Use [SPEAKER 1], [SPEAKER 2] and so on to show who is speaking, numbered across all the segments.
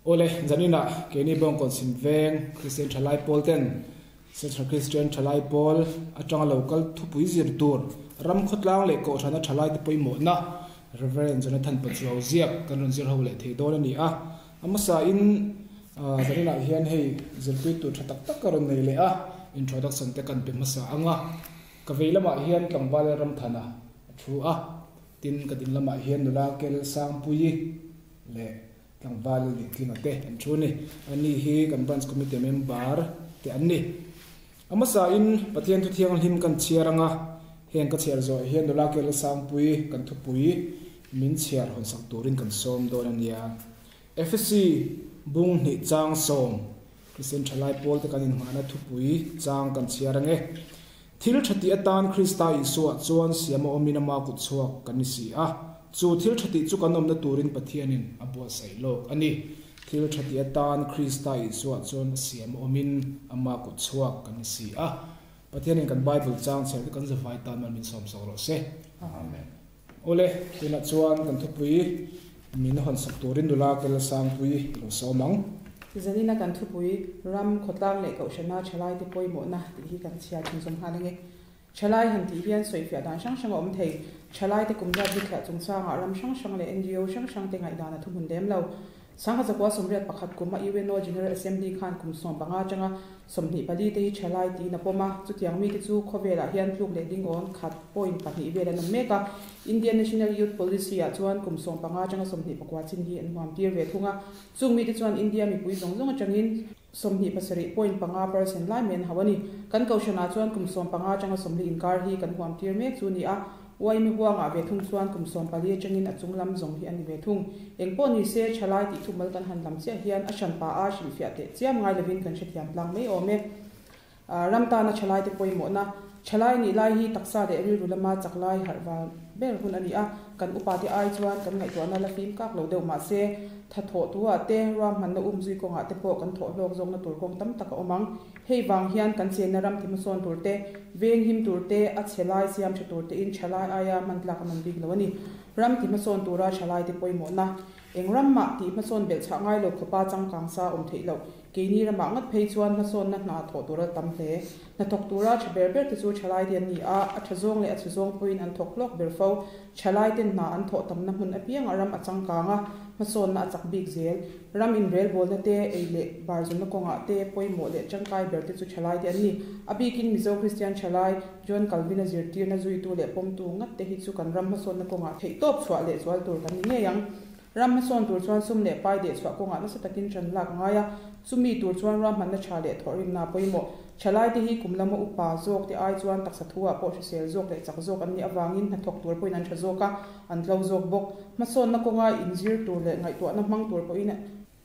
[SPEAKER 1] Awle, zaninah keini Bawngkawn Sim Veng Kristian Thalai Pawl ten Central Kristian Thalai Pawl atanga lo kal thupui zir tur ram khawtlang leh kohhrana thalaite pawimawhna Rev. Jonathan Pachuau ziak kan rawn zir ho leh thei dawn a ni a. A hmasain zaninah hian hei zirpui tur tha tak tak ka rawn nei leh a, introduction te kan pe hmasa ang a. Ka vei lamah hian tlangval Ramthana a thu a, tin ka ding lamah hian nula Kel Sangpuii leh Tlangval leh Tlinga te an thu a ni. Ani hi kan Branch Committee member te an ni. A hmasain Pathian thu thianghlim kan chhiar anga heng ka chhiar zawh hian nula Kela Sangpui kan thupui min chhiar hawnsak turin kan sawm dawn a nia. Efesi bung hnih chang sawm Kristian thalai pawl te kan inngahna thupui chang kan chhiar ange. Thil tha tih atan Krista Isua chuan siam a awmin ama kut chhuak kan ni si a, chu thil tha tih chu kan awmna turin Pathianin a buatsaih lawk a ni. Thil tha tih atan Krista Isua chuan siam a awmin ama kut chhuak kan ni si a. Pathianin kan Bible chang chhiar te kan zavai tan mal min sawm sak rawh se.
[SPEAKER 2] Amen.
[SPEAKER 1] Awle, tunah chuan kan thupui min hawnsak turin nula kel Sangpui i lo sawm ang.
[SPEAKER 3] Zanina kan thupui ram, khawtlang leh kohhrana thalaite pawimawhna tih hi kan chhiar chhunzawm nghal ange. Thalai han tih hian sawifiah dan hrang hrang a awm thei. Thalaite kum zat bikthliah chungchangah ram hrang hrang leh NGO hrang hrangte ngaihdan a thuhmun lem lo. 1981 kuma UNO General Assembly khan kum 15 atanga 24 te hi thalai tiin a pawm a, chutiang mite chu khawvelah hian tluk leh dingawn khat point pahnih vel an awm mek a. Indian National Youth Policy ah chuan kum 15 atanga 24 chin hi an huam tir ve thung a, chung mite chuan India mipui zawng zawng atangin 27 point panga percent lai mai an hauh a ni. Kan kohhranah chuan kum 15 atanga 40 inkar hi kan huam tir mek chu a ni a. Uaimi huangah ve thung chuan kum 14 atangin a chung lam zawng hi a ni ve thung. Eng pawh ni se, thalai tih thumal kan han lam chiah hian a hran pa a hrilhfiah teh chiam ngai lovin kan hrethiam tlang mai awm e. Ram tana thalaite pawimawhna, Thalai nih lai hi taksa leh rilru lama chak lai harh val ber hun a ni a, kan upate ai chuan kan ngaihtuahna la fim kak lo deuh mahse, tha thawh tuah te, ruahmanna umzui kawngah te pawh kan thawh hlawk zawkna tur kawng tam tak a awm ang. Hei vang hian kan chenna ram tihmasawn tur te, veng him tur te, a chhe lai siam tha tur tein tha lai aia hman tlak a man bik lo a ni. Ram tihmasawn tura tha lai te pawimawhna. Eng ram mah tihmasawn belh chhah ngai lo khawpa changkang sa awm theih loh. Keini ramah ngat phei chuan hmasawnna hna thawh tur a tam hle. Hnathawk tura tha ber ber te chu tha lai te an ni a, a tha zawng leh a chhe zawng pawhin an thawk hlawk ber fo. Tha lai ten hna an thawh tamna hmun apiangah ram a changkang a, hmasawnna a chak bik zel. Ram inrelbawlna te, ei leh bar zunna kawngah te, pawimawh leh tangkai ber te chu thalai te an ni. A bikin Mizo Kristian thalai, John Calvin-a zirtirna zuitu leh pawmtu ngat te hi chu kan ram hmasawnna kawngah theihtawp chhuah leh zual tur kan ni ngei ang. Ram hmasawn tur chuan sum leh pai deh chhuah kawngah nasa takin ṭan lak a ngai a, chumi tur chuan ruahmanna ṭha leh thawhrimna a pawimawh. Thalaite hi kum lama upa zawk te ai chuan taksa thu-ah pawh hrisel zawk leh chak zawk an nih avangin hnathawk tur pawhin an ṭha zawk a, an tlo zawk bawk. Hmasawnna kawnga inzir tur leh ngaihtuahna hmang tur pawhin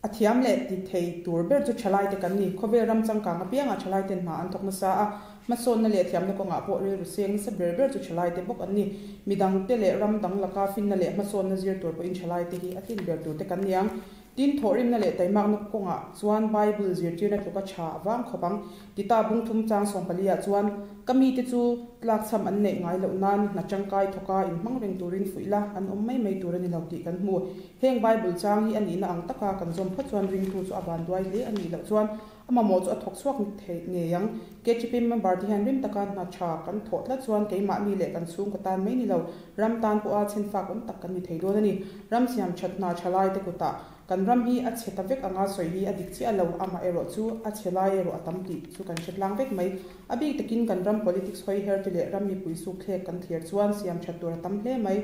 [SPEAKER 3] a thiam leh ti thei tur ber chu thalaite kan ni. Khawvel ram changkang apiangah thalaiten hna an thawk nasa a, hmasawnna leh thiamna kawngah pawh rilru seng nasa ber ber chu thalaite bawk an ni. Midangte leh ram dang laka finna leh hmasawnna zir tur pawhin thalaite hi a tlin ber turte kan ni ang. Tin, thawhrimna leh taimakna kawngah chuan Bible zirtirna tluka tha a vang khawp ang. Tita bung thum chang 14 ah chuan, Ka mite chu tlakchham an neih ngai loh nan hna tangkai thawka inhmang reng turin fuih la, an awm mai mai tur a ni lo tih kan hmu. Heng Bible chang hi a nihna ang taka kan zawm phawt chuan ringtu chu a van duai hle a nih loh chuan a mamawh chu a thawk chhuak thei ngei ang. KTP member te hian rim taka hna tha kan thawh tlat chuan keimahni leh kan chhungkaw tan mai ni lo, ram tan pawha chhenfak awm tak kan ni thei dawn a ni. Ram siam that hna tha lai te kutah kan ram hi a chhe ta vek anga sawi hi a dik chiah lo, amaherawh chu a chhe lai erawh a tam tih chu kan hre tlang vek mai. A bik takin kan ram politics hawi her te leh ram mipui sukthlek kan thlir chuan siam that tur a tam hle mai.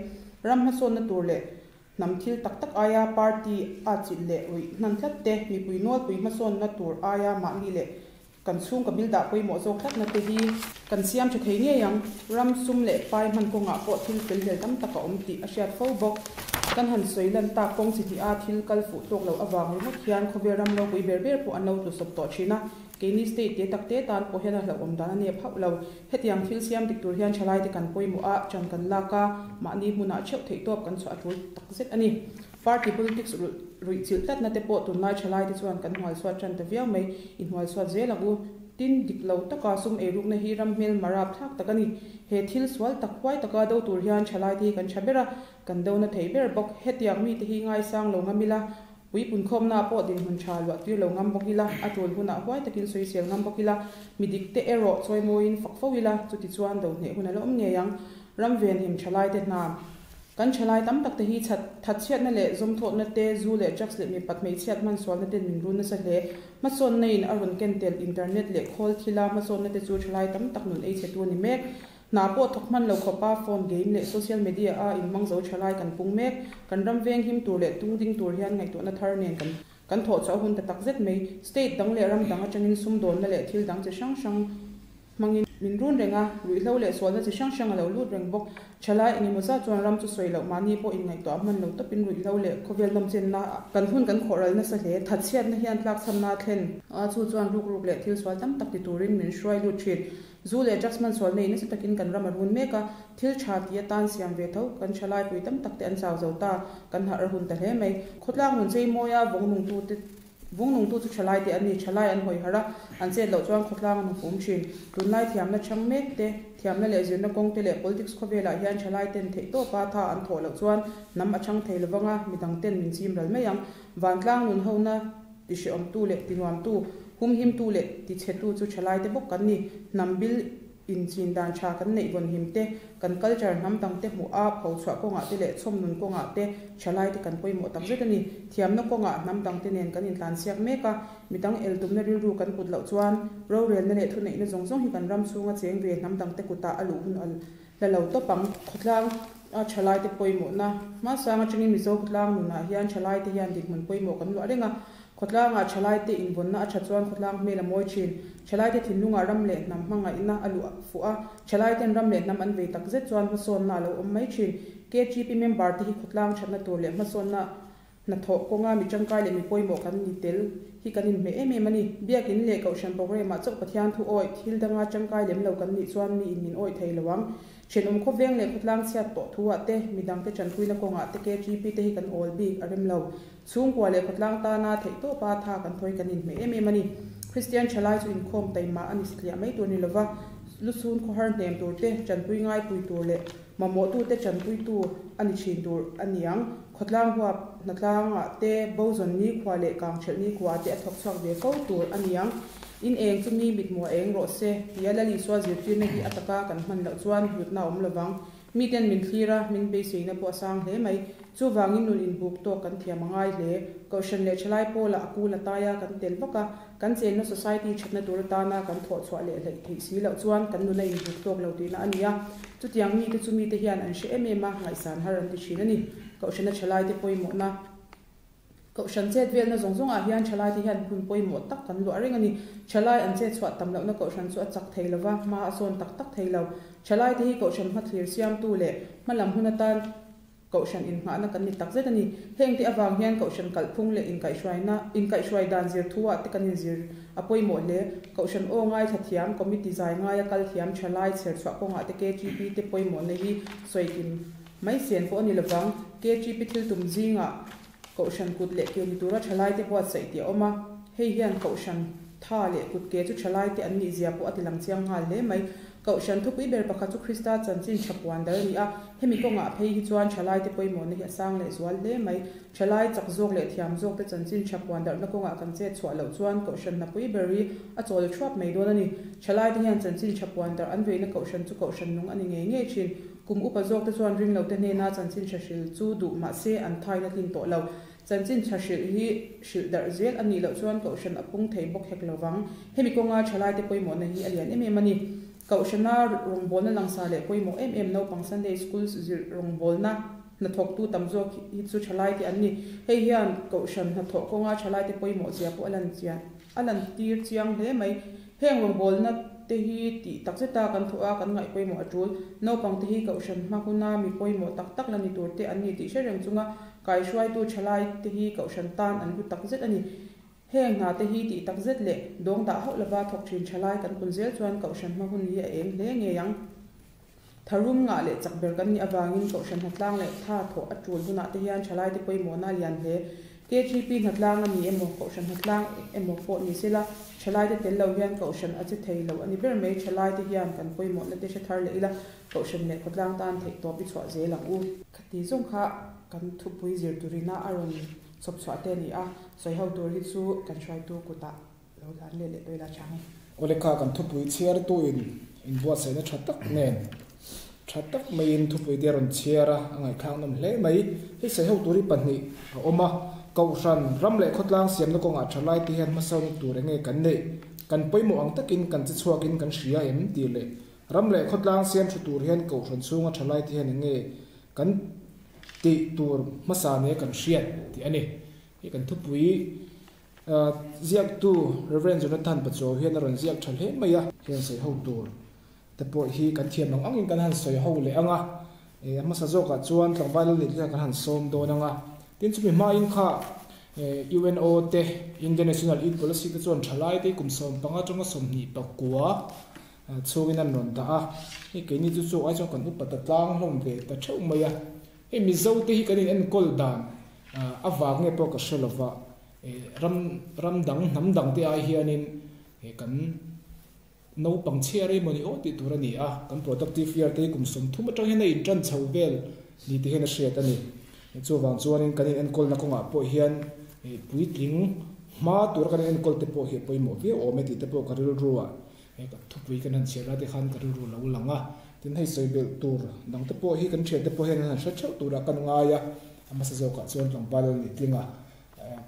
[SPEAKER 3] Ram hmasawnna tur leh Hnam thil tak tak aia party a chilh leh ruih hnan tlat te, mipui nawlpui hmasawnna tur aia mahni leh kan chhungkaw bil dah pawimawh zawk tlatna te hi kan siam tha thei ngei ang. Ram sum leh pai hman kawngah pawh thil fel hlel tam tak a awm tih a hriat fo bawk. Kan han sawi lan tak kawng chi hnih a thil kal fuh tawk loh avang ringawt hian khawvel ram ropui ber ber pawh an lo tlu sawp tawh thin a. Keini state te tak te tan pawh hian a hlauhawm dan a nep hauh lo. Hetiang thil siam dik tur hian thalaite kan pawimawh a, ṭan kan lak a, mahni hmunah theuh theihtawp kan chhuah a ṭul tak zet a ni. Party politics ruih chilh tlatna te pawh tunlai thalaite chuan kan hnualsuat ṭan ta viau mai, i hnualsuat zel ang u. Tin, dik lo taka sum eirukna hi ram hmel marap thlak tak a ni. He thil sual tak huai taka do tur hian thalaite hi kan ṭha ber a, kan do na thei ber bawk. Hetiang mite hi ngaisang lo ngam ila. Puipunkhawmnaah pawh dinhmun tha luah tir lo ngam bawk ila, a tul hunah huai takin sawisel ngam bawk ila, mi dikte erawh chawimawiin fak fo ila, chutichuan do hneh hun a la awm ngei ang. Ram venhim thalaite hna. Kan thalai tam tak te hi chhat thatchhiatna leh zawmthawhna te, zu leh drugs leh mipat hmeichhiat hmansualna ten min run nasa hle. Hmasawnna in a rawn ken tel internet leh khawl thila hmasawnna te chu thalai tam tak nun ei chhetu a ni mek. Hna pawh thawk hman lo khawpa phone game leh social media a inhmang zo thalai kan pung mek. Kan ram veng him tur leh tung ding tur hian ngaihtuahna thar nen kan kan thawh chhuah hun ta tak zet mai. State dang leh ram dang atangin sumdawnna leh thil dang chi hrang hrang hmangin min run reng a, ruihhlo leh sualna chi hrang hrang a lo lut reng bawk. Thalai engemaw zat chuan ram chu sawi loh mahni pawh inngaihtuah hman lo tawpin ruihhlo leh khawvel nawmchenna kan hun kan khawh ral nasa hle. Thatchhiatna hian tlakchhamna a thlen a, chu chuan rukruk leh thil sual tam tak ti turin min hruai lut thin. Zu leh drugs hman sual nei nasa takin kan ram a run mek a, thil tha ti atan siam ve tho kan thalai pui tam tak te an chau zo ta, kan harh a hun ta hle mai. Khawtlang nun chei mawia vawngnungtute Vungnungtu chu thalai te an ni, thalai an hawi harh a, an chet loh chuan khawtlang an hupum thin. Tunlai thiamna chhang mek te, thiamna leh zirna kawng te leh politics khawvelah hian thalai ten theih tawpa tha an thawh loh chuan hnam a chhang thei lovang a, midang ten min chim ral mai ang. Vantlang nun hona ti hrehawmtu leh ti nuamtu, humhimtu leh ti chhetu chu thalai te bawk kan ni. Hnam bil Inchin dan tha kan neih vawn him te, kan culture hnam dang te hmuh a, pho chhuah kawngah te leh chhawm nun kawngah te thalai te kan pawimawh tak zet a ni. Thiamna kawngah hnam dang te nen kan intlansiak mek a, midang el tumna rilru kan put loh chuan rorelna leh thuneihna zawng zawng hi kan ram chhunga cheng ve hnam dang te kutah a luh hun a la lo tawp ang. Khawtlang a thalai te pawimawhna hmasang atangin Mizo khawtlang nunah hian thalai te hian dinhmun pawimawh kan luah reng a, Khawtlangah thalaite invawnna a tha chuan khawtlang hmel a mawi thin. Thalaite thinlungah ram leh hnam hmangaihna a luh fuh a, thalaiten ram leh hnam an vei tak zet chuan hmasawnna a lo awm mai thin. KTP member te hi khawtlang thatna tur leh hmasawnna hnathawh kawnga mi tangkai leh mi pawimawh kan ni tel hi kan inhmeh em em a ni. Biakin leh Kohhran programme ah chauh Pathian thu awih thil danga tangkai lem lo kan nih chuan mi in min awih thei lo ang. Thenawm khawveng leh khawtlang chhiat tawh thu ah te, midangte tanpuina kawngah te KTP te hi kan awl bik a rem lo. Chhungkua leh khawtlang tana theihtawpa tha kan thawi kan inhmeh em em a ni. Kristian thalai chu inkhawm taima a ni satliah mai tur ni lova, luchhun khawhar hnem tur te, tanpui ngaipui tur leh mamawhtute tanpuitu a ni thin tur a ni ang. Khawtlang huap hnatlangah te, bozawn nikhua leh kangthelh nikhua te a thawk chhuak ve fo tur a ni ang. In eng chu mi mithmuh a eng rawh se, tia Lalisua zirtirna hi a taka kan hman loh chuan hlutna a awm lovang. Miten min thlir a, min beiseina pawh a sang hle mai. Chuvangin nun inbuk tawk kan thiam a ngai hle. Kohhran leh thalai pawlah a kul a tai a, kan tel vak a. Kan chenna society thatna tur atana kan thawh chhuah leh hleih theih si loh chuan kan nun a inbuk tawk lo tihna a ni a. Chutiang mite chu mite hian an hre em em a, ngaihsan har an ti thin a ni. Kohhrana thalaite pawimawhna. Kohhran chet velna zawng zawngah hian thalaite hian hun pawimawh tak kan luah reng a ni. Thalai an chet chhuah tam lohna kohhran chu a chak thei lo va, hma a sawn tak tak thei lo. Thalaite hi kohhran hmathlir siamtu leh hma lam hun atan kohhran inngahna kan ni tak zet a ni. Hengte avang hian kohhran kalhphung leh inkaihhruaina, inkaihhruai dan zir thuah te kan inzir a pawimawh hle. Kohhran aw ngaithla thiam, committee zai ngaia kal thiam, thalai chherchhuah kawngah te KTP te pawimawhna hi sawikim Mai sian pawh a ni lovang, KTP thil tum zingah Kohhran kut leh ke ni tura thalaite buatsaih tih a awm a, hei hian Kohhran tha leh kut ke chu thalaite an nih zia pawh a ti lang chiang nghal hle mai. Kohhran thupui ber pakhat chu Krista chanchin tha puan dal a ni a, hemi kawngah phei hi chuan thalaite pawimawhna hi a sang leh zual hle mai. Thalai chak zawk leh thiam zawk te chanchin tha puan darhna kawngah kan chet chhuah loh chuan Kohhran hnapui ber hi a chawl thuap mai dawn a ni. Thalaite hian chanchin tha puan darh an veina Kohhran chu Kohhran nung a ni ngei ngei thin. Kum upa zawkte chuan ringlote hnena chanchin tha hrilh chu duh mah se an thain a tlin tawh lo. Chanchin tha hrilh hi hrilh darh zel a nih loh chuan Kohhran a pung thei bawk hek lo vang. Hemi kawnga thalaite pawimawhna hi a lian em em a ni. Kohhrana rawngbawlna langsa leh pawimawh em em naupang Sunday School zirh rawngbawlna hnathawktu tam zawk hi chu thalaite an ni. Hei hian Kohhran hnathawh kawnga thalaite pawimawh zia pawh a lan chian a lantir chiang hle mai. Heng rawngbawlna te hi tih tak zeta kan thawh a, kan ngaih pawimawh a tul. Naupang te hi Kohhran hma huna mi pawimawh tak tak la ni tur te an ni tih hre reng chunga kaihruaitu thalai te hi Kohhran tan an hlu tak zet a ni. Heng hna te hi tih tak zet leh dawng dah hauh lova thawk thin thalai kan pun zel chuan Kohhran hma hun hi a eng hle ngei ang. Tharum ngah leh chak ber kan nih avangin Kohhran hnatlang leh tha thawh a tul hunah te hian thalaite pawimawhna a lian hle. KTP hnatlang a ni emaw, Kohhran hnatlang emaw pawh ni sela, thalaite tel lo hian Kohhran a che thei lo a ni ber mai. Thalaite hian kan pawimawhna te hre thar leh ila, Kohhran leh khawtlang tan theihtawp i chhuah zel ang u. Khati zawng kha kan thupui zir turina a rawn. chhawpchhuah te a ni a, sawi ho tur hi chu kan hruaitu kutah lo hlan leh leh tawh ila chang e.
[SPEAKER 1] Awle kha kan thupui chhiartu in inbuatsaihna tha tak nen tha tak maiin thupui te a rawn chhiar a, a ngaihthlak nawm hle mai. Hei sawi ho tur hi pahnih a awm a, Kohhran, ram leh khawtlang siamna kawngah tha lai te hian hmasawnna tur enge kan neih, kan pawimawh ang takin kan che chhuakin kan hria em tih leh ram leh khawtlang siam thu tur hian Kohhran chhunga tha lai te hian enge kan tih tur hmasa nia kan hriat tih a ni. Hei kan thupui Ziaktu Rev. Jonathan Pachuau hian a rawn ziak tha hle mai a. Hian sawi ho tur te pawh hi kan thiam ang angin kan han sawi ho leh ang a. A hmasa zawkah chuan tlangval lal nihte kha kan han sawm dawn ang a. Tin chumi hmain kha UNO te, Indian National Youth Policy te chuan thalai te kum 15 atanga 29 chhungin an rawn dah a. Hei keini chu chu ai chuan kan upa ta tlang hlawm ve ta theuh mai a. Hei Mizo te hi kan inenkawl dan avang nge pawh ka hre lova. Ram ram dang hnam dang te ai hianin kan naupang chhiar emaw ni aw tih tur a ni a, kan productive year te hi kum 30 atang hian a intan chho vel ni te hian a hriat a ni. Chuvang chuanin kan inenkawlna kawngah pawh hian puitling hma tura kan inenkawl te pawh hi a pawimawh viau awm e tih te pawh ka rilru ah thupui kan han chhiar lai te khan ka rilru lo lang a. Tin hei sawi belh tur dang te pawh hi kan thiante pawh hian an han hre theuh turah kan ngai a, a hmasa zawkah chuan tlangval a nih tling a.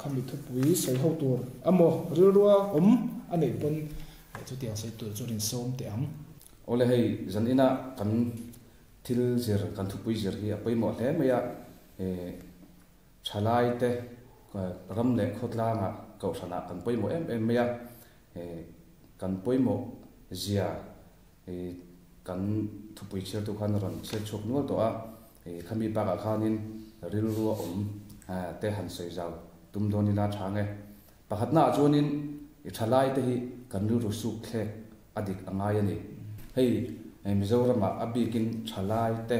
[SPEAKER 1] Khami thupui sawi ho tur emaw rilrua awm a neih pawn chutiang sawi tur chu rin sawm teh ang.
[SPEAKER 2] Awle hei zan ina kan thil zir kan thupui zir hi a pawimawh hle mai a, thalai te ram leh khawtlangah kohhranah kan pawimawh em em mai a, kan pawimawh zia kan thupui chhiartu khan a rawn chhiar chhuak nual tawh a, khami bakah khanin rilru a awm te han sawi zau tum dawn ila tha nge. Pakhatnaah chuanin i thalai te hi kan rilru suk thlek a dik a ngai a ni. Hei Mizoramah a bikin thalai te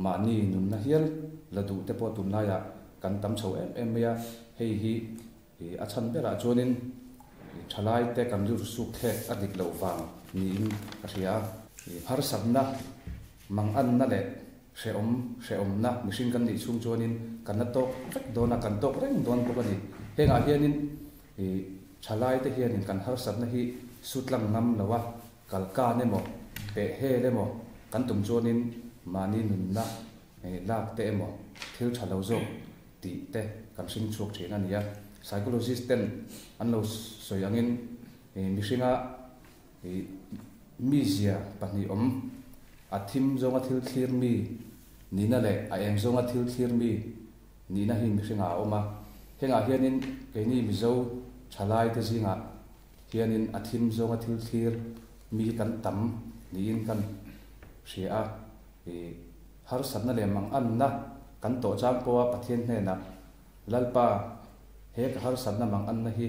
[SPEAKER 2] mahni nunna hial la duh te pawh tunlaiah kan tam chho em em mai a, hei hi A chhan berah chuanin thalaite kan rilru suk thlek a dik loh vang niin ka hria a. Harsatna, manganna leh hrehawm, hrehawmna mihring kan nih chhung chuanin kan la tawk vek dawn a, kan tawk reng dawn bawk a ni. Hengah hianin thalaite hianin kan harsatna hi sutlang ngam lo a, kalkan emaw, pehhel emaw kan tum chuanin mahni nunna lak te emaw thil tha lo zawk tih te kan hring chhuak thin a ni a. Psychologist ten an lo sawi angin mihringa mizia pahnih awm, a thim zawnga thil thlir mi nihna leh a eng zawnga thil thlir mi nihna hi mihringah a awm a. Hengah hianin keini Mizo thalai te zingah hianin a thim zawnga thil thlir mi hi kan tam niin kan hria a. Harsatna leh manganna kan tawh chang pawha Pathian hnenah, Lalpa, he ka harsatna manganna hi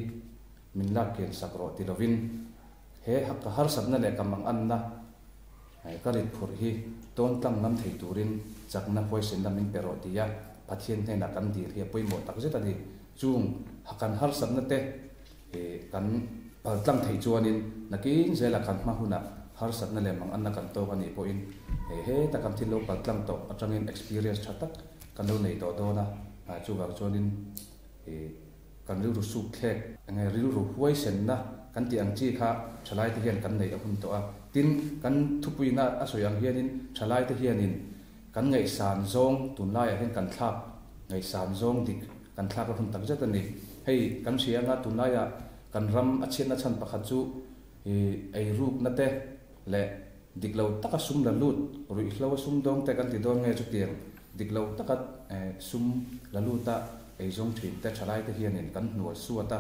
[SPEAKER 2] min lak kian sak rawh ti lovin, he ka harsatna leh ka manganna ka rit phurh hi tawn tlang ngam thei turin chakna huaisenna min pe rawh tia Pathian hnenah kan dil hi a pawimawh takzet a ni. Chung kan harsatna te Kan pal tlang theih chuanin nakin zelah kan hma hunah harsatna leh manganna kan tawk a nih pawhin heta kan thil lo pal tlang tawh atangin experience tha tak kan lo nei tawh dawn a, chuvang chuanin kan rilru suk thlek enge rilru huaisenna kan tih ang chi kha thalaite hian kan neih a hun tawh a. Tin, kan thupuina a sawi ang hianin thalaite hianin kan ngaihsan zawng tunlaiah hian kan thlak ngaihsan zawng dik kan thlak a hun tak zet a ni. Hei kan hria anga tunlaiah kan ram a chhiatna chhan pakhat chu eirukna te leh dik lo taka sum la lut, ruihhlo a sum dawng te kan ti dawn nge chutiang dik lo taka sum la luta eizawng thin te thalai te hianin kan hnual suat a,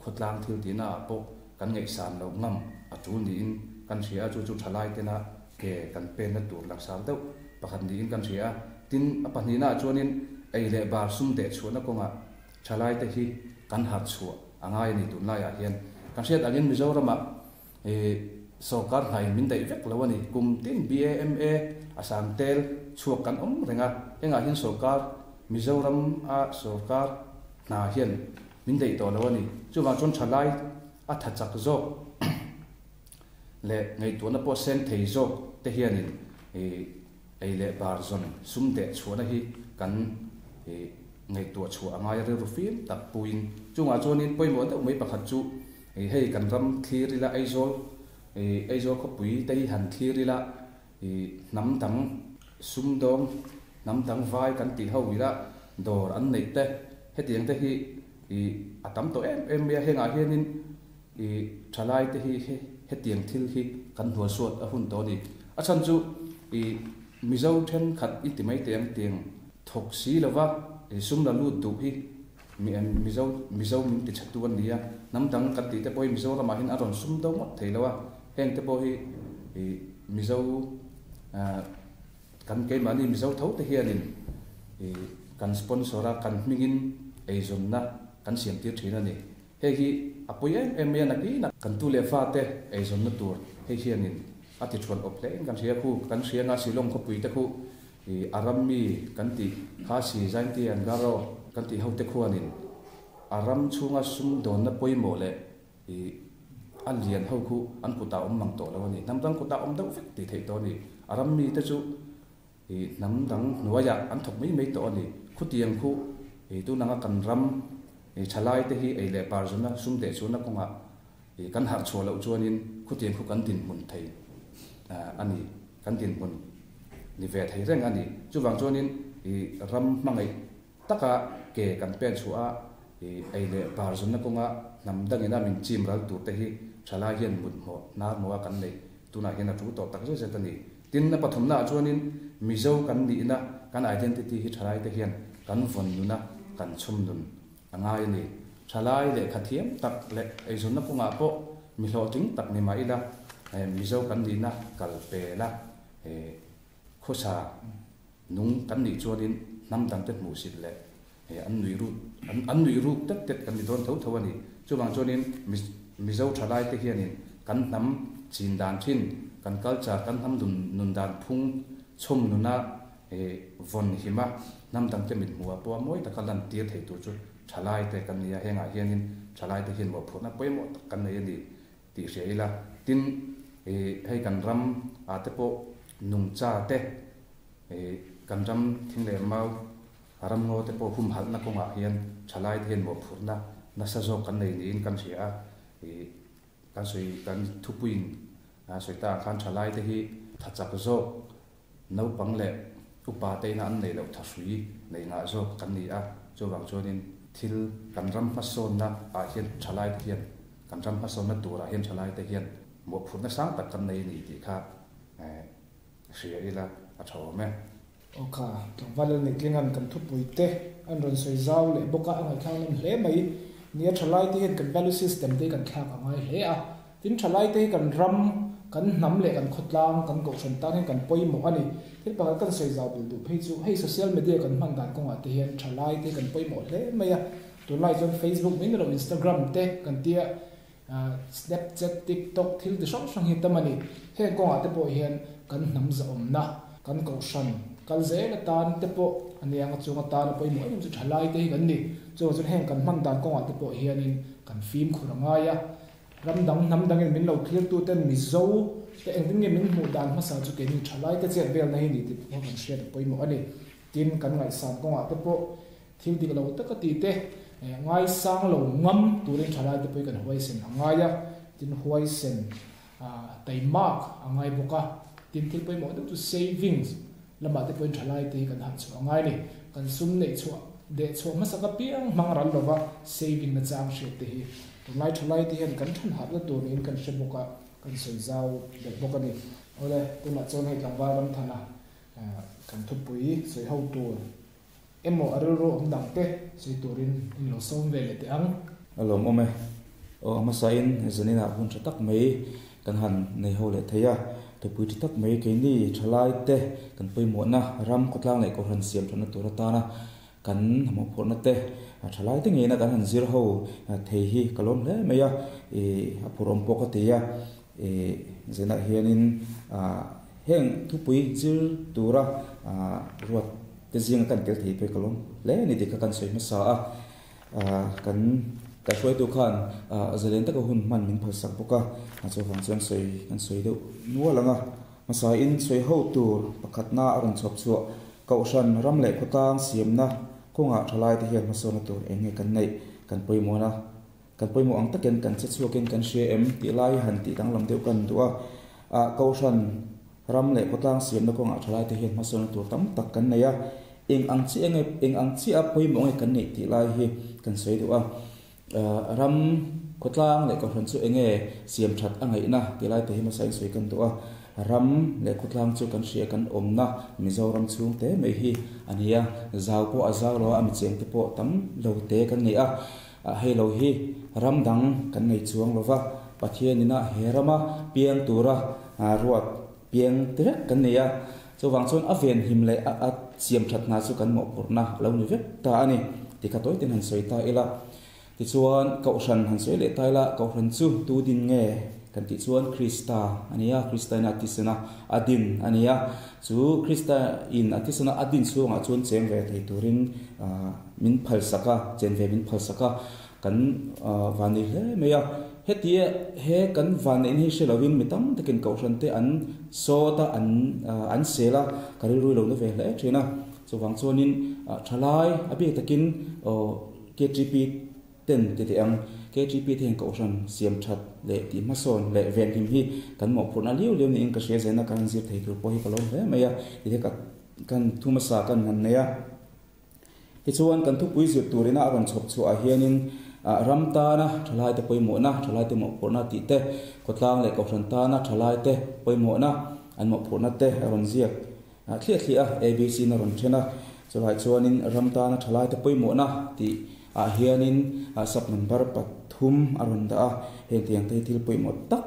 [SPEAKER 2] khawtlang thil tihna ah pawh kan ngaihsan loh ngam a tul niin kan hria a, chu chu thalai tena ke kan penna tur langsar deuh pakhat niin kan hria a. Tin, a pahnihnaah chuanin ei leh bar sum deh chhuahna kawngah thalaite hi kan harh chhuah a ngai a ni tunlaiah hian. Kan hriat angin Mizoramah sawrkar hnain min daih vek lo a ni. Kum tin BAMA a sang tel chhuak kan awm reng a, hengah hian sawrkar Mizoram-a sawrkar hna hian min daih tawh lo a ni. Chuvang chuan thalai a tha chak zawk leh ngaihtuahna pawh seng thei zawk te hianin ei leh bar zawn sum deh chhuahna hi kan. ngaihtuah chhuah a ngai a rilru fim tak puiin chungah chuanin pawimawh deuh mai pakhat chu hei kan ram thlir ila Aizawl Aizawl khawpui te hi han thlir ila hnam dang sumdawng hnam dang vai kan tih ho ila dawr an neih te hetiang te hi a tam tawh em em mai a hengah hianin thalai te hi hetiang thil hi kan hnualsuat a hun tawh a ni. A chhan chu Mizo thenkhat i ti mai teh ang tiang thawk si lova sum la lut duh hi Mizo Mizo min ti chhatu an ni a, hnam dang kan tih te pawh hi Mizoramah hian a rawn sum do ngawt thei lo a, heng te pawh hi Mizo kan keimahni Mizo tho te hianin kan sponsor a, kan hmingin eizawnna kan siam tir thin a ni. Hei hi a pui em em mai a, nakin kan tu leh fate eizawnna tur hei hianin a ti thuan awp hle in kan hria khu, kan hria nga Shillong khawpui te khu a ram mi kan tih kha si Zainti an Garo kan tih ho te khuanin a ram chhunga sumdawnna pawimawh leh a lian ho khu an kutah awm mang tawh lo a ni, hnam dang kutah awm deuh vek tih theih tawh a ni, a ram mi te chu hnam dang hnuaiah an thawk mai mai tawh a ni. Khutiang khu tunanga kan ram thalai te hi ei leh par zuna sum deh chuna kawngah kan harh chhuah loh chuanin khutiang khu kan dinhmun thei a ni, kan dinhmun ni ve thei reng a ni. Chuvang chuanin ram hmangaih taka ke kan pen chhuah a, ei leh bar zunna kawnga hnam dangina min chim ral tur te hi thalai hian mut hmawh hnar hmawha kan neih tunah hian a thu tawh tak zet zet a ni. Tin, a pathumnaah chuanin Mizo kan nihna, kan identity hi thalai te hian kan vawn nun a, kan chhum nun a ngai a ni. Thalai lehkha thiam tak leh eizawnna kawngah pawh mi hlawhtling tak ni mah ila, Mizo kan nihna kal pel a, khawsa nung kan nih chuanin hnam dangte hmuhsit leh an nuih ruk an nuih ruk tet tet kan ni dawn tho tho a ni. Chuvang chuanin Mizo thalaite hianin kan hnam chin dan thin, kan culture, kan hnam nun dan phung chhawm nuna vawn hima hnam dangte mit hmuhah pawha mawi taka lan tir thei tur chu thalaite kan ni a, hengah hianin thalaite hian mawhphurhna pawimawh tak kan nei a ni tih hria ila. Tin, hei kan ram ah te pawh nungcha te, kan ram thing leh mau, Ramngaw te pawh humhalhna kawngah hian thalaite hian mawhphurhna nasa zawk kan nei niin kan hria a, ih kan sawi kan thupuiin a sawi ta ang khan thalaite hi tha chak zawk naupang leh upa te ina an neih loh thahrui nei ngah zawk kan ni a, chuvang chuanin thil kan ram hmasawnna ah hian thalaite hian kan ram hmasawnna turah hian thalaite hian mawhphurhna sang tak kan nei a ni tih kha hria ila a tha awm e.
[SPEAKER 1] Aw kha, tlangval lal Neitlinga'n kan thupui te an rawn sawi zau leh bawk a, a ngaihthlak nawm hle mai. Nia thalai te hian kan value system te hi kan thlak a ngai hle a. Tin, thalai te hi kan ram, kan hnam leh kan khawtlang, kan kohhran tan hian kan pawimawh a ni. Thil pakhat kan sawi zau belh duh phei chu hei social media kan hman dan kawngah te hian thalai te hi kan pawimawh hle mai a. Tunlai chuan Facebook mai ni lo Instagram te kan tia Snapchat, TikTok thil ti hrang hrang hi tam a ni. Heng kawngah te pawh hian kan hnam zahawmna, kan kohhran kal zel atan te pawh a nia anga chung atana pawimawh em em chu thalai te hi kan ni. Chuvang chuan heng kan hman dan kawngah te pawh hianin kan fimkhur a ngai a. Ram dang, hnam dangin min lo clear tu ten Mizo te engtin nge min hmuh dan hmasa chu keini thalai te chet velna hi ni tih pawh kan hriat a pawimawh a ni. Tin, kan ngaihsan kawngah te pawh Thil dik lo taka ti te, ngaisang lo ngam turin thalai te pawh hi kan huaisen a ngai a, tin huaisen taimak a ngai bawk a, tin thil pawimawh deuh chu savings lamah te pawhin thalai te hi kan harh chhuah a ngai a ni. Kan sum neih chhuah deh chhuah hmasak apiang hmang ral lova saving na chang hriat te hi tunlai thalai te hian kan than harhna tur niin kan hre bawk a, kan sawi zau belh bawk a ni. Awle, tunah chuan hei tlangval Ramthana kan thupui sawi ho tur Emaw a rilru awm dang te sawi turin in lo sawm ve leh teh ang.
[SPEAKER 4] A lawmawm e. Aw a hmasain zaninah hun tha tak mai kan han nei ho leh thei a, thupui tha tak mai keini thalai te kan pawimawhna ram khawtlang leh kohhran siam thatna tur atana kan mawhphurhna te thalai te ngeina kan han zir ho thei hi ka lawm hle mai a, ih a phur awm pawh ka ti a, ih zanah hianin heng thupui zir tura ruat Te zinga kan tel thei phei ka lawm hle a ni tih kha kan sawi hmasa a, kan kaihruaitu khan zalen taka hun hman min phalsak bawk a, chuvang chuan sawi kan sawi deuh nual ang a. Hmasain sawi ho tur pakhatna a rawn chhawp chhuah Kohhran ram leh khawtlang siamna Kawngah thalaite hian hmasawnna tur eng nge kan neih, kan pawimawhna, kan pawimawh ang takin kan che chhuakin kan hria em tih lai hi han tih danglam deuh kan duh a. Ah Kohhran ram leh khawtlang siamna kawngah thalaite hian hmasawnna tur tam tak kan nei a, eng ang chiah nge eng ang chiah a pawimawh nge kan neih tih lai hi kan sawi duh a. Ram khawtlang leh kohhran chu eng nge siam that a ngaihna tih lai te hi hmasa in sawi kan duh a. Ram leh khawtlang chu kan hria kan awmna Mizoram chhung te mai hi a ni a, zau pawh a zau lo a, a micheng te pawh tam lo te kan nei a. Hei lo hi ram dang kan nei chuang lo va, Pathian ina he rama piang tura ruat piang te vek kan nei a. Chuvang chuan a venhim leh a siam that hna chu kan mawhphurhna a lo ni vek ta a ni tih kha tawi ten han sawi ta ila. Tichuan Kohhran han sawi leh ta ila, Kohhran chu tu din nge kan tih chuan Krista a ni a, Krista in a tisana a din a ni a. Chu Krista in a tisana a din chhungah chuan cheng ve thei turin min phalsak a, chen ve min phalsak a, kan van nei hle mai a. Hetia he kan van neihna hi hre lovin mi tam takin Kohhran te an sawt a, an an sel a, ka rilru lo na ve hle thin a. Chuvang chuanin thalai a biak takin KTP ten ti teh ang, KTP te hian Kohhran siam that leh tih hmasawn leh venhim hi kan mawhphurhna liau liau niin ka hria zena kan zir thei tur pawh hi ka lawm hle mai a, tih hi kan thu hmasa kan han nei a. Tichuan, kan thupui zir turina a rawn chhawp chhuah ah hianin ram tana thalaite pawimawhna, thalaite mawhphurhna tih te, khawtlang leh kohhran tana thalaite pawimawhna, an mawhphurhna te a rawn ziak thliah thliah a, ABC in a rawn then a. Chulai chuanin ram tana thalaite pawimawhna tih ah hianin sub number pathum a rawn dah a, heng tiang te hi thil pawimawh tak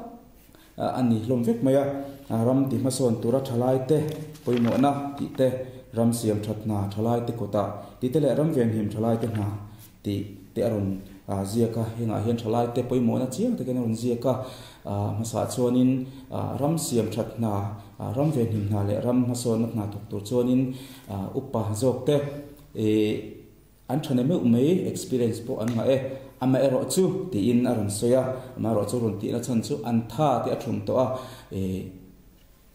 [SPEAKER 4] A ni hlawm vek mai a, ram ti hmasawn tura thalaite pawimawhna tih te, ram siam that hna thalaite kawtah tih te leh ram venhim thalaite hna tih te a rawn ziak a. Hengah hian thalaite pawimawhna chiang takin a rawn ziak a, hmasaah chuanin ram siam that hna, ram venhim hna leh ram hmasawnna hna thawk tur chuanin upa zawk te An tha ne meuh mai, experience pawh an ngah e. Amaherawh chu, tiin a rawn sawi a, amaherawh chu rawn tihna chhan chu an tha tih a thum tawh a, ih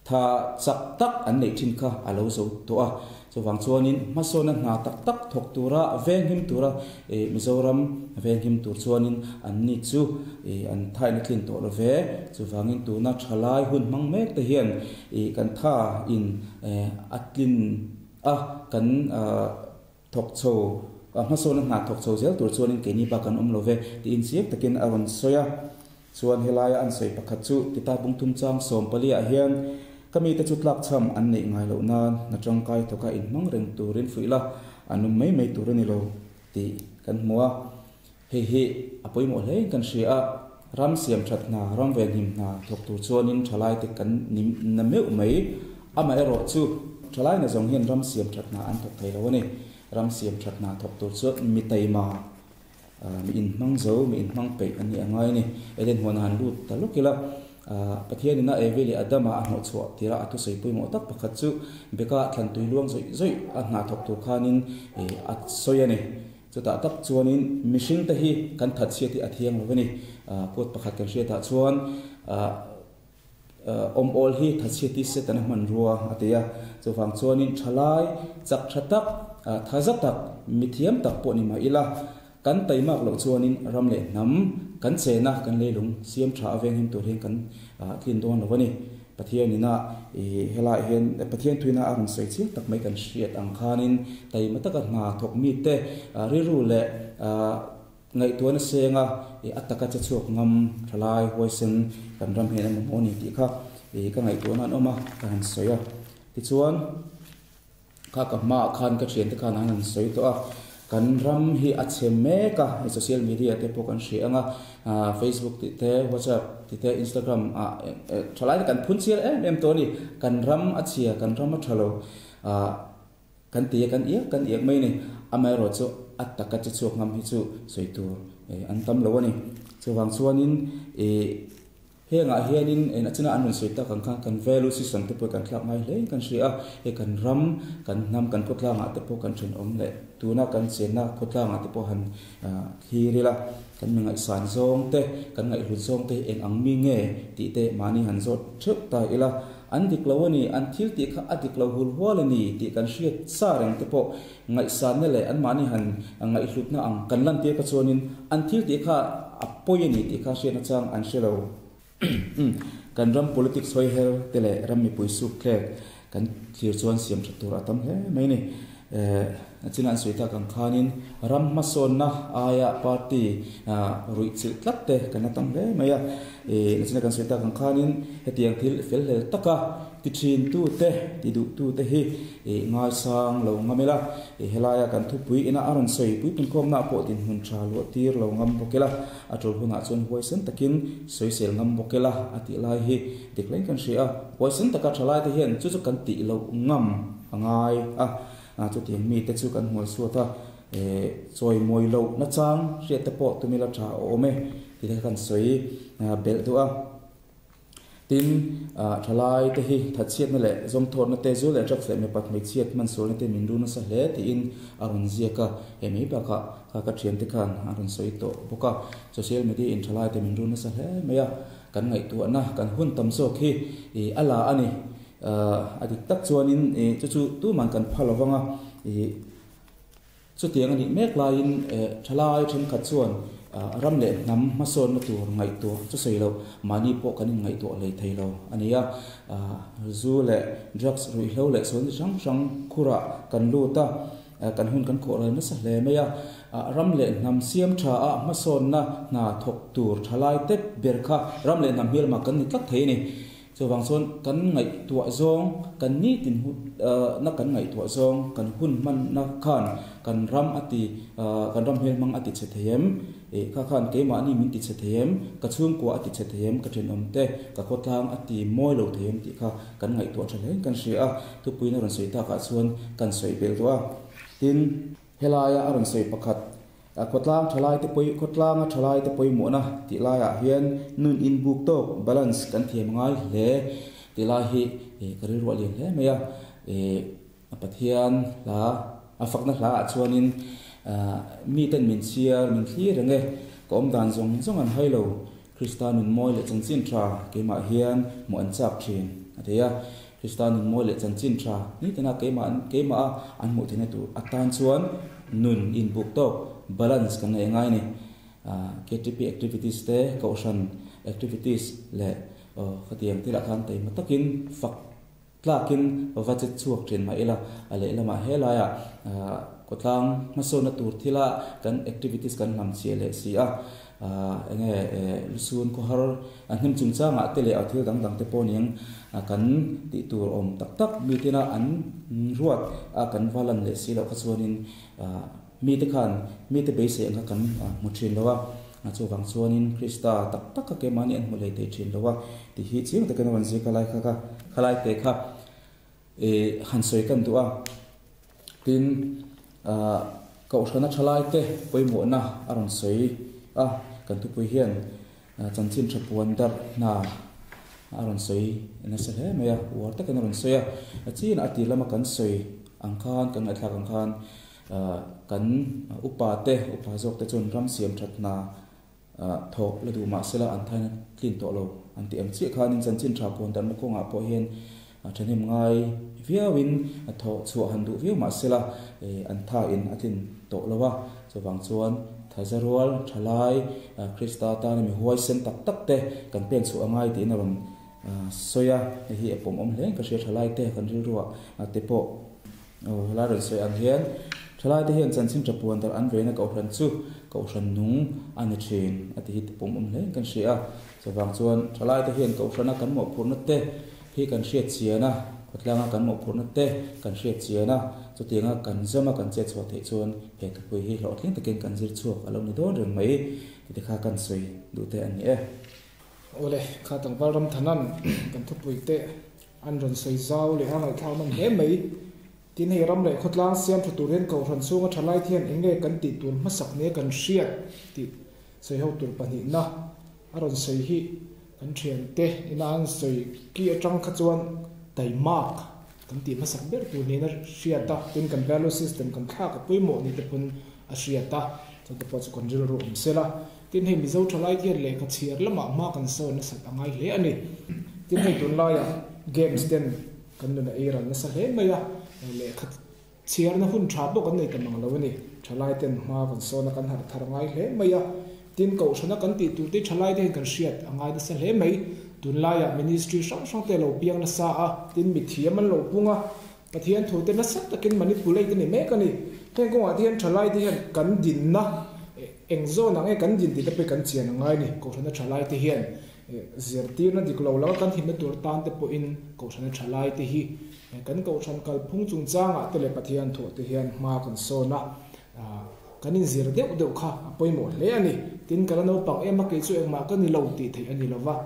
[SPEAKER 4] tha chak tak an neih thin kha a lo zo tawh a. Chuvang chuanin hmasawna hna tak tak thawk tura venghim tura ih Mizoram venghim tur chuanin an ni chu ih an thaina tlin tawh lo ve. Chuvangin tuna thalai hun hmang mek te hian ih kan tha in a tlin a, kan Thawk chho, hmasawna hna thawk chho zel tur chuanin keini bak an awm lo ve tiin chiang takin a rawn sawi a. Chuan helaia an sawi pakhat chu Tita Bungthum chang 14 ah hian ka mite chu tlakchham an neih ngai loh nan hna tangkai thawka inhmang reng turin fuih la, an awm mai mai tur a ni lo tih kan hmu a. Hei hi a pawimawh hlein kan hria a, ram siam that hna, ram venhim hna thawk tur chuanin thalaite kan ni na meuh mai. Amaherawh chu thalai na zawng hian ram siam that hna an thawk thei lo a ni. Ram siam that hna thawk tur chuan mi taima, mi inhmang zo, mi inhmang peih an nih a ngai a ni. Eden huan a han lut ta lawk ila, Pathian ina Evi leh Adama a hnawhchhuah tirah a thusawi pawimawh tak pakhat chu Beka thlan tui luang zawih zawih a hna thawk tur khanin a sawi a ni. Chutah tak chuanin mihringte hi kan thatchhiat hi a thiang lo a ni. Quote pakhat kan hriatah chuan awm awl hi thatchhiat hi Setana hmanrua a ti a. Chuvang chuanin thalai chak tha tak, tha za tak, mithiam tak pawh ni mah ila, kan taimak loh chuanin ram leh hnam kan chena kan leilung siam tha a venghim tur hian kan tlin dawn lo a ni. Pathian ina i helaiah hian Pathian thuina a rawn sawi chiang tak mai kan hriat ang khanin taima taka hna thawk mite rilru leh ngaihtuahna senga i a taka che chhuak ngam thalai huaisen kan ram hian a mamawh a ni tih kha i ka ngaihtuahna an awm a ka han sawi a. Tichuan. Kha ka hmaah khan ka thiante khan an han sawi tawh a, kan ram hi a chhe mek a, hei social media te pawh kan hria ang a, Facebook tih te, WhatsApp tih te, Instagram ah thalai te kan phun chial em em tawh a ni, kan ram a chhia, kan ram a tha lo kan ti a, kan iak kan iak mai a ni, amaherawh chu a taka che chhuak ngam hi chu sawi tur an tam lo a ni. Chuvang chuanin ih. Hengah hianin eng achina an rawn sawi tak ang khan kan value system te pawh kan thlak ngai hlein kan hria a, hei kan ram, kan hnam, kan khawtlangah te pawh kan thenawm leh tuna kan chenna khawtlangah te pawh han thlir ila, kan mi ngaihsan zawng te, kan ngaihhlut zawng te hi eng ang mi nge tih te mahni han zawt theuh ta ila. an dik lo a ni, an thil tih kha a dik lo hul hual a ni tih kan hriat sa reng te pawh ngaihsanna leh anmahni han ngaihhlutna ang kan lantir kha chuanin an thil tih kha a pawi a ni tih kha hriatna chang an hre lo. Kan ram politics hawi her te leh ram mipui suk thlek kan thlir chuan siam tha tur a tam hle mai a ni. A chin an sawi tak ang khanin ram hmasawnna aia party ruih chilh tlat te kan la tam hle mai a. A china kan sawi tak ang khanin hetiang thil fel hlel taka ti thin tute, ti duh tute hi ngaisang lo ngam ila, helaia kan thupui ina a rawn sawi puipunkhawmna pawh dinhmun tha luah tir lo ngam bawk ila, a tul hunah chuan huaisen takin sawisel ngam bawk ila a tih lai hi dik hlein kan hria a. Huaisen taka tha laite hian chu chu kan tih loh ngam a ngai a, chutiang mite chu kan hmual suat a, chawi mawi loh nachang hriat te pawh tumila tha a awm e tih te kha kan sawi belh duh a. Tin, thalai te hi thatchhiatna leh zawmthawtna te, zu leh drugs leh mipat hmeichhiat hmansualna te min ru nasa hle tiin a rawn ziak a, he mai bakah kha ka thiante khan a rawn sawi tawh bawk a. Social media in thalai te min ru nasa hle mai a, kan ngaihtuahna, kan hun tam zawk hi a la a ni. A dik tak chuanin chu chu tuman kan pha lovang a, Chutiang a nih mek laiin thalai thenkhat chuan ram leh hnam hmasawnna tur ngaihtuah chu sawi loh, mahni pawh kan inngaihtuah hlei thei lo a ni a. Zu leh drugs ruihhlo leh sualna hrang hrang khurah kan lut a, kan hun kan khawh ral nasa hle mai a. Ram leh hnam siam tha a hmasawnna hna thawk tur thalai tep ber kha ram leh hnam hmelma kan ni tlat thei a ni. Chuvang chuan kan ngaihtuah zawng, kan nitin na kan ngaihtuah zawng, kan hun hmanna khan kan ram a ti, kan ram hmel hmang a ti chhe thei em? Ih, kha khan keimahni min ti chhe thei em? Ka chhungkua a ti chhe thei em? Ka thenawmte, ka khawtlang a ti mawi lo thei em tih kha kan ngaihtuah tha hlein kan hria a, thupuiin a rawn sawi takah chuan kan sawi belh duh a. Tin, Helaia a rawn sawi pakhat, Khawtlang thalaite pawi, khawtlanga thalaite pawimawhna tih laiah hian nun inbuk tawk, balance, kan thiam ngai hle tih lai hi ka rilruah lian hle mai a. A Pathian hla, a fakna hlaah chuanin miten min chhiar, min thlir reng e, ka awm dan zawng zawng an hai lo, Krista nun mawi leh chanchin tha keimah hian hmuh an chak thin a ti a. Krista nun mawi leh chanchin tha nitina keimah keimah a an hmuh theihna tur atan chuan nun inbuk tawk, balance, kan nei ngai a ni. KTP activities te, Kohhran activities leh khatiang thilah khan taima takin fak Tlakin va che chhuak thin mah ila, a lehlamah helaiah khawtlang hmasawnna tur thila kan activities kan hnam chhiah leh si a, enge lusun khawhar hnim chungchangah te leh a thil dang dang te pawh ning kan tih tur awm tak tak mi tina an ruat a kan va lan leh si loh kha chuanin mite khan mite beisei ang kha kan hmu thin lo a. Chuvang chuanin Krista tak tak kha keimahni an hmu lei thei thin lo a tih hi chiang takin a rawn zir khalai kha khalai te kha han sawi kan duh a. Tin, Kohhrana thalaite pawimawhna a rawn sawi a, kan thupui hian chanchin tha puan darh hna a rawn sawi nasa hle mai a, uar takin a rawn sawi a. Chin a tir lama kan sawi ang khan, kan ngaihthlak ang khan Kan upa te, upa zawk te chuan ram siam that hna thawk la duh mah sela an thaina tlin tawh lo an tih ang chiah khanin chanchin tha puan darhna kawngah pawh hian thahnem ngai viauin thawh chhuah han duh viau mah sela an thain a tlin tawh lo a. Chuvang chuan thaza rual, thalai, Krista tana mi huaisen tak tak te kan pen chhuah a ngai tiin a rawn sawi a, hei hi a pawmawm hle in ka hria thalai te kan rilruah te pawh. Aw, helai rawn sawi ang hian thalaite hian chanchin tha puan darh an veina Kohhran chu Kohhran nung a ni thin a ti hi pawm awm hlein kan hria a. Chuvang chuan thalaite hian Kohhrana kan mawhphurhna te hi kan hriat chian a, khawtlanga kan mawhphurhna te kan hriat chian a, chutianga kan zama kan chet chhuah theih chuan he thupui hi hlawhtling takin kan zir chhuak a lo ni dawn reng mai ti te kha kan sawi duh te a ni e.
[SPEAKER 1] Awle, kha tlangval ram thanan kan thupui te An rawn sawi zau leh a ngaihthlak nawm hle mai. Tin, hei ram leh khawtlang siam tha tur hian Kohhran chhunga tha lai thian eng nge kan tih tur hmasak nia kan hriat tih sawi ho tur pahnihna a rawn sawi hi kan thiante ina an sawi ki atang kha chuan taimak kan tih hmasak ber tur niin a hriat a, tin kan value system kan thlak a pawimawh ni te pawn a hriat a, chuan te pawh chu kan rilru awm sela. Tin, hei Mizo thalai hian lehkha chhiar lamah hma kan sawn nasat a ngai hle a ni. Tin, hei tunlaiah. Games ten kan nun a ei ral nasa hle mai a, lehkha chhiarna hun tha pawh kan nei ta mang lo a ni. Thalai ten hma kan sawn a, kan harh thar ngai hle mai a. Tin, kohhrana kan tih tur te thalai te hian kan hriat a ngai nasa hle mai. Tunlaiah ministry hrang hrang te a lo piang nasa a, tin mithiam an lo pung a, Pathian thu te nasa takin manipulate a ni mek a ni. Heng kawngah te hian thalai te hian kan dinna eng zawn ang nge kan din tih te pawh hi kan chian a ngai a ni. Kohhrana thalai te hian zirtirna dik lo laka kan himna tur tan te pawhin kohhrana thalai te hi kan kohhran kalphung chungchangah te leh Pathian thuah te hian hma kan sawn a, kan inzir deuh deuh kha a pawimawh hle a ni. Tin, ka la naupang em a, kei chu engmah ka ni lo tih theih a ni lo va.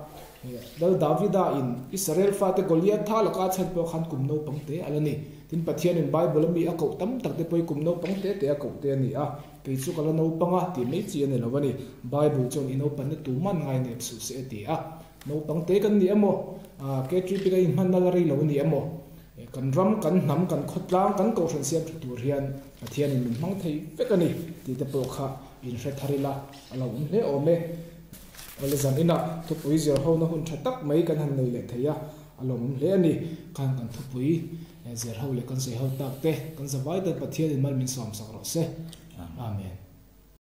[SPEAKER 1] Lal Davida in Israel fate Goliatha laka a chhan pawh khan kum naupang te a la ni. Tin, Pathianin Bible a mi a koh tam tak te pawh hi kum naupang te te a koh te a ni a. Kei chu ka la naupang a tih mai chi a ni lo a ni. Bible chuan i naupanna tu man ngai nep suh se a ti a. Naupang te kan ni emaw, K3P kan inhmanna la rei lo a ni emaw, kan ram, kan hnam, kan khawtlang, kan kohhran siam tha tur hian Pathianin min hmang thei vek a ni tih te pawh kha inhre thar ila a lo awm hle awm e. Awle zan inah thupui zir hona hun tha tak mai kan han nei leh thei a, a lawmawm hle a ni. Khan kan thupui zir ho leh kan sawi ho tak te kan zavai tan Pathianin mal min sawmsak rawh se. Amen.